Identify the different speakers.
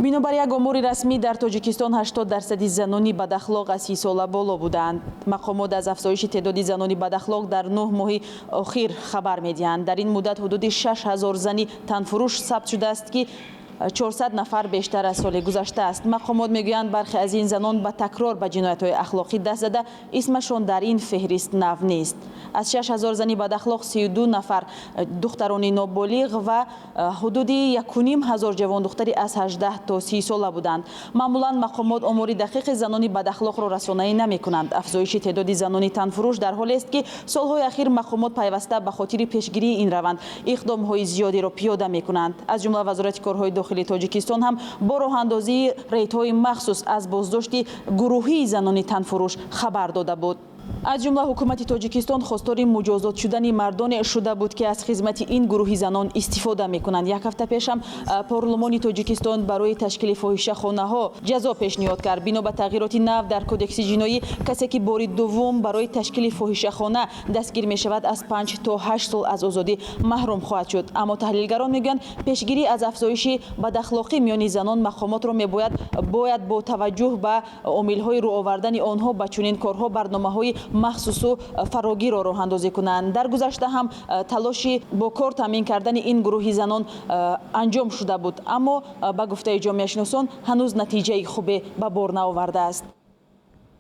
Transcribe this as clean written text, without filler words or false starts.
Speaker 1: Бинобар як омори расмӣ, дар Тоҷикистон 80 дарсади занони бадахлоқ аз 30 сола боло буданд. Мақомот аз афзоиши теъдоди занони бадахлоқ дар 9 моҳи охир хабар медиҳанд. Дар ин муддат ҳудуди 6000 зани танфурӯш сабт шудааст, ки 400 нафар бештар аз соли гузашта аст. Мақомот мегӯянд, бархе аз ин занон ба такрор ба ҷиноятҳои ахлоқӣ даст зада, исмашон дар ин феҳрист нав нест. Аз 6000 зани бадахлоқ 32 нафар духтарони ноболиғ ва ҳудуди 1500 ҷавондухтари аз 18 то 30 сола буданд. Маъмулан мақомот омори дақиқи занони бадахлоқро расонаӣ намекунанд. Афзоиши теъдоди занони танфурӯш дар ҳолест, ки солҳои ахир мақомот пайваста ба хотири пешгирии ин раванд иқдомҳои зиёдеро пиёда мекунанд. Аз ҷумла Вазорати корҳои дохилии Тоҷикистон ҳам бо роҳандозии рейдҳои махсус аз боздошти гурӯҳии занони танфурӯш хабар дода буд. Аз ҷумла ҳукумати Тоҷикистон хостори муҷозот шудани мардоне шуда буд, ки аз хизмати ин гурӯҳи занон истифода мекунанд. Як ҳафта пеш ҳам Парлумони Тоҷикистон барои ташкили фоҳишахонаҳо ҷазо пешниҳод кард. Бино ба тағйироти нав дар Кодекси ҷиноӣ, касе ки бори дуввум барои ташкили фоҳишахона дастгир мешавад, аз 5 то 8 сол аз озодӣ маҳрум хоҳад шуд. Аммо таҳлилгарон мегӯянд, пешгирӣ аз афзоиши бадахлоқӣ миёни занон мақомотро мебояд бояд бо таваҷҷӯҳ ба омилҳои рӯ овардани онҳо ба чунин корҳо барномаҳои махсусу фарогирро роҳандозӣ кунанд. Дар гузашта ҳам талоши бо кор таъмин кардани ин гурӯҳи занон анҷом шуда буд, аммо, ба гуфтаи ҷомеашиносон, ҳанӯз натиҷаи хубе ба бор наовардааст.